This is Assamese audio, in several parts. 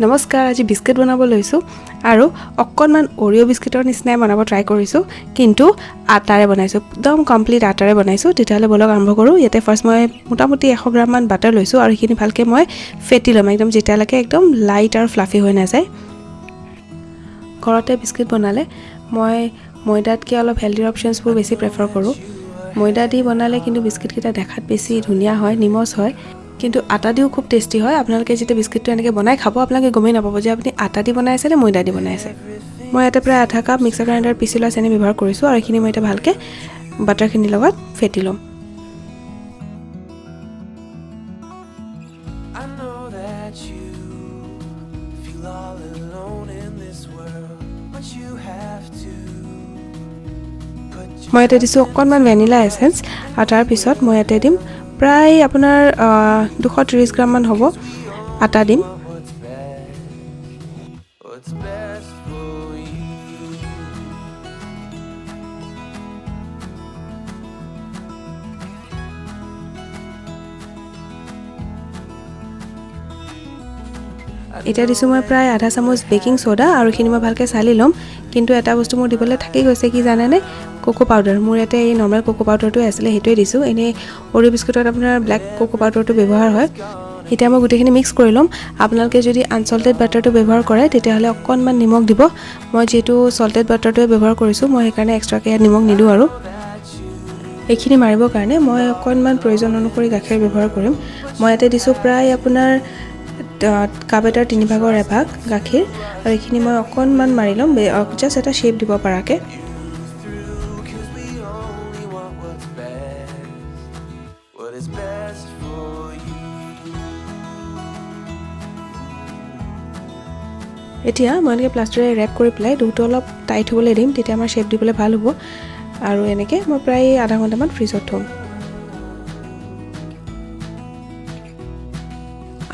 নমস্কাৰ, আজি বিস্কুট বনাব লৈছোঁ আৰু অকণমান অৰিঅ' বিস্কুটৰ নিচিনাই বনাব ট্ৰাই কৰিছোঁ, কিন্তু আটাৰে বনাইছোঁ, একদম কমপ্লিট আটাৰে বনাইছোঁ। তেতিয়াহ'লে ব'লক আৰম্ভ কৰোঁ। ইয়াতে ফাৰ্ষ্ট মই মোটামুটি 100 গ্ৰামমান বাটাৰ লৈছোঁ আৰু সেইখিনি ভালকৈ মই ফেটি ল'ম একদম, যেতিয়ালৈকে একদম লাইট আৰু ফ্লাফি হৈ নাযায়। ঘৰতে বিস্কুট বনালে মই ময়দাতকৈ অলপ হেল্ডি অপশ্যনছবোৰ বেছি প্ৰেফাৰ কৰোঁ। ময়দা দি বনালে কিন্তু বিস্কুটকেইটা দেখাত বেছি ধুনীয়া হয়, নিমজ হয়, কিন্তু আটা দিও খুব টেষ্টি হয়। আপোনালোকে যেতিয়া বিস্কুটটো এনেকৈ বনাই খাব, আপোনালোকে গমেই নাপাব যে আপুনি আটা দি বনাইছে নে ময়দা দি বনাইছে। মই ইয়াতে প্ৰায় আধা কাপ মিক্সাৰ গ্ৰাইণ্ডাৰত পিছি লোৱা চেনি ব্যৱহাৰ কৰিছোঁ আৰু এইখিনি মই এতিয়া ভালকৈ বাটাৰখিনিৰ লগত ফেটি ল'ম। I know that you feel all alone in this world, but you have to put your মই ইয়াতে দিছোঁ অকণমান ভেনিলা এচেঞ্চ আৰু তাৰপিছত মই ইয়াতে দিম প্ৰায় আপোনাৰ 230 গ্ৰামমান হ'ব আটা দিম। What's best, what's best for you. এতিয়া দিছোঁ মই প্ৰায় আধা চামুচ বেকিং ছ'ডা আৰু এইখিনি মই ভালকৈ চালি ল'ম। কিন্তু এটা বস্তু মোৰ দিবলৈ থাকি গৈছে, কি জানেনে? Koko powder. মোৰ ইয়াতে এই নৰ্মেল কোকো পাউডাৰটোৱে আছিলে, সেইটোৱে দিছোঁ। এনেই অৰিঅ' বিস্কুটত আপোনাৰ ব্লেক কোকো পাউডাৰটো ব্যৱহাৰ হয়। এতিয়া মই গোটেইখিনি মিক্স কৰি ল'ম। আপোনালোকে যদি আনচল্টেড বাটাৰটো ব্যৱহাৰ কৰে, তেতিয়াহ'লে অকণমান নিমখ দিব। মই যিহেতু চল্টেড বাটাৰটোৱে ব্যৱহাৰ কৰিছোঁ, মই সেইকাৰণে এক্সট্ৰাকৈ ইয়াত নিমখ নিদিওঁ। আৰু এইখিনি মাৰিবৰ কাৰণে মই অকণমান প্ৰয়োজন অনুসৰি গাখীৰ ব্যৱহাৰ কৰিম। মই ইয়াতে দিছোঁ প্ৰায় আপোনাৰ কাপ এটাৰ তিনি ভাগৰ এভাগ গাখীৰ আৰু এইখিনি মই অকণমান মাৰি ল'ম, জাষ্ট এটা শ্বেপ দিব পৰাকৈ। 'Cause we only want what's best, what is best for you. এতিয়া মই এনেকৈ প্লাষ্টাৰে ৰেপ কৰি পেলাই ডোটো অলপ টাইট হ'বলৈ দিম, তেতিয়া আমাৰ শ্বেপ দিবলৈ ভাল হ'ব। আৰু এনেকৈ মই প্ৰায় আধা ঘণ্টামান ফ্ৰিজত থ'ম।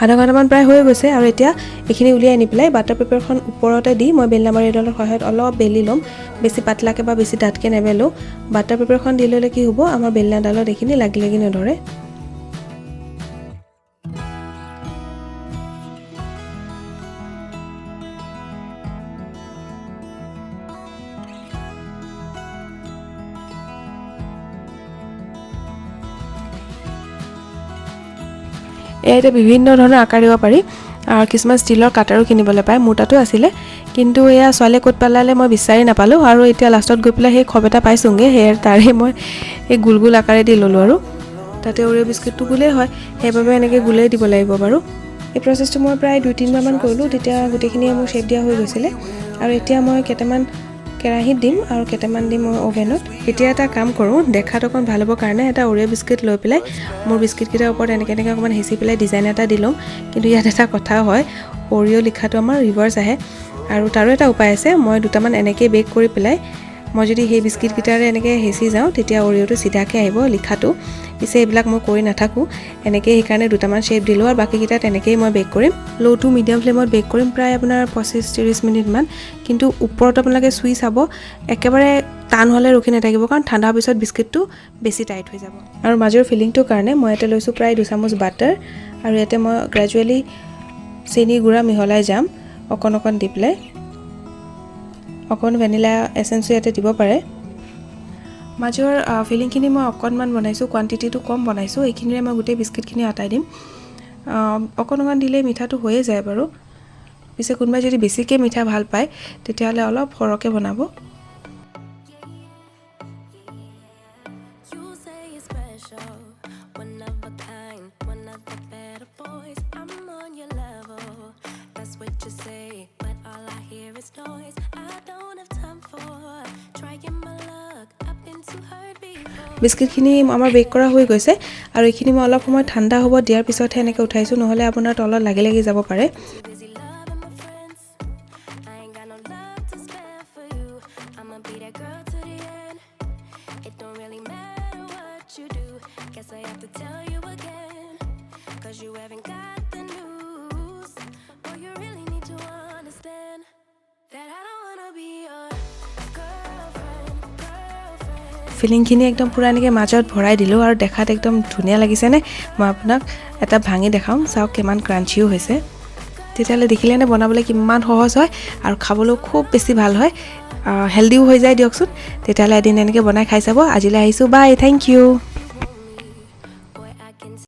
আধা ঘণ্টামান প্ৰায় হৈ গৈছে আৰু এতিয়া এইখিনি উলিয়াই আনি পেলাই বাটাৰ পেপাৰখন ওপৰতে দি মই বেলনা মাৰি এডালৰ সহায়ত অলপ বেলি ল'ম। বেছি পাতলাকৈ বা বেছি ডাঠকৈ নেবেলোঁ। বাটাৰ পেপাৰখন দি ল'লে কি হ'ব, আমাৰ বেলনাডালত এইখিনি লাগি লাগি নধৰে। এয়া এতিয়া বিভিন্ন ধৰণৰ আকাৰ দিব পাৰি আৰু কিছুমান ষ্টীলৰ কাটাৰো কিনিবলৈ পায়। মোৰ তাতো আছিলে, কিন্তু এয়া ছোৱালীয়ে ক'ত পেলালে মই বিচাৰি নাপালোঁ। আৰু এতিয়া লাষ্টত গৈ পেলাই সেই খব এটা পাইছোঁগৈ, সেয়া তাৰে মই এই গোল গোল আকাৰেদি ল'লোঁ। আৰু তাতে অৰিঅ' বিস্কুটটো গোলেই হয়, সেইবাবে এনেকৈ গোলেই দিব লাগিব বাৰু। এই প্ৰচেছটো মই প্ৰায় দুই তিনিবাৰমান কৰিলোঁ, তেতিয়া গোটেইখিনিয়ে মোৰ শ্বেপ দিয়া হৈ গৈছিলে। আৰু এতিয়া মই কেইটামান কেৰাহীত দিম আৰু কেইটামান দিম মই অ'ভেনত। এতিয়া এটা কাম কৰোঁ, দেখাত অকণ ভাল হ'বৰ কাৰণে এটা অৰিঅ' বিস্কুট লৈ পেলাই মোৰ বিস্কুটকেইটাৰ ওপৰত এনেকৈ এনেকৈ অকণমান হেঁচি পেলাই ডিজাইন এটা দি ল'ম। কিন্তু ইয়াত এটা কথা হয়, অৰিঅ' লিখাটো আমাৰ ৰিভাৰ্ছ আহে আৰু তাৰো এটা উপায় আছে। মই দুটামান এনেকৈ বেক কৰি পেলাই মই যদি সেই বিস্কুটকেইটাৰে এনেকৈ হেঁচি যাওঁ, তেতিয়া অৰিঅ'টো চিধাকৈ আহিব লিখাটো। পিছে এইবিলাক মই কৰি নাথাকোঁ এনেকৈ, সেইকাৰণে দুটামান শ্বেপ দিলোঁ আৰু বাকীকেইটা তেনেকৈয়ে মই বেক কৰিম। ল' টু মিডিয়াম ফ্লেমত বেক কৰিম প্ৰায় আপোনাৰ 25-30 মিনিটমান। কিন্তু ওপৰত আপোনালোকে চুই চাব, একেবাৰে টান হ'লে ৰখি নাথাকিব, কাৰণ ঠাণ্ডা হোৱাৰ পিছত বিস্কুটটো বেছি টাইট হৈ যাব। আৰু মাজৰ ফিলিংটোৰ কাৰণে মই ইয়াতে লৈছোঁ প্ৰায় 2 চামুচ বাটাৰ আৰু ইয়াতে মই গ্ৰেজুৱেলি চেনি গুড়া মিহলাই যাম অকণ অকণ দি পেলাই। অকণ ভেনিলা এচেঞ্চো ইয়াতে দিব পাৰে। মাজৰ ফিলিংখিনি মই অকণমান বনাইছোঁ, কোৱাণ্টিটিটো কম বনাইছোঁ। এইখিনিৰে মই গোটেই বিস্কুটখিনি আটাই দিম। অকণ অকণ দিলে মিঠাটো হৈয়ে যায় বাৰু। পিছে কোনোবাই যদি বেছিকৈ মিঠা ভাল পায়, তেতিয়াহ'লে অলপ সৰহকৈ বনাব। You say you're special, one of a kind, one of the better boys. I'm on your level, that's what you say. But all I hear is noise. I don't have time for trying my luck. I've been too hurt before. বিস্কুটখিনি আমাৰ বেক কৰা হৈ গৈছে আৰু এইখিনি মই অলপ সময় ঠাণ্ডা হ'ব দিয়াৰ পিছতহে এনেকৈ উঠাইছোঁ, নহ'লে আপোনাৰ তলত লাগি লাগি যাব পাৰে। Too busy loving my friends. I ain't got no love to spare for you. I'ma be that girl to the end. It don't really matter what you do. Guess I have to tell you again. 'Cause you haven't got the news. Boy, you really need to understand that I don't wanna be your girlfriend, girlfriend. ফিলিংখিনি একদম পূৰা এনেকৈ মাজত ভৰাই দিলোঁ আৰু দেখাত একদম ধুনীয়া লাগিছেনে? মই আপোনাক এটা ভাঙি দেখাওঁ, চাওক কিমান ক্ৰাঞ্চিও হৈছে। তেতিয়াহ'লে দেখিলেনে বনাবলৈ কিমান সহজ হয় আৰু খাবলৈও খুব বেছি ভাল হয়, হেল্ডিও হৈ যায় দিয়কচোন। তেতিয়াহ'লে এদিন এনেকৈ বনাই খাই চাব। আজিলৈ আহিছোঁ, বাই, thank U.